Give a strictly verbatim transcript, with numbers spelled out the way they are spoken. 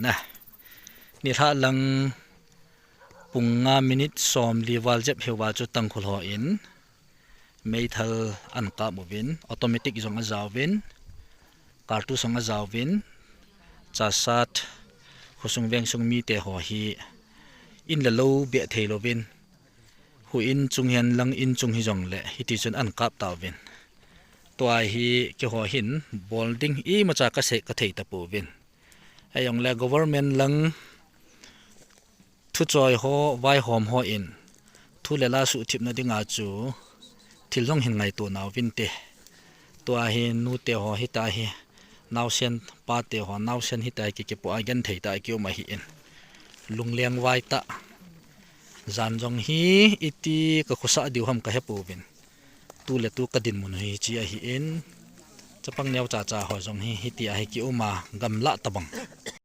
na. Nilhah lang pung nga minute somli val jep hiuva chu Tangkhul hon meithal ahin kap uvin, automatic jong ajaovin, kartus jong ajaovin, Chassad khosung vengsung mite ho hi in le lou beh thei louvin, hu in chung hihen lang in chung hijongle hitichun ahin kap tauvin. Tua hi keiho hin bol ding imacha kasei kathei tapouvin. Ahijongle government lang thuchoi ho, vaihom hon thu le la suhthipna dinga chu thil jong hin ngaito nauvinte. Tua hi nute ho hita hi, naosen pate ho, naosen hita hi kikipoh a genthei tah a kium ahin, lungleng vai tah. Jan jong hi iti kakhosah diu ham kahepouvin, tu le tu kadinmun hi hiche ahin, chapang neocha cha ho jong hi hitia hi kiuma gamlah tobang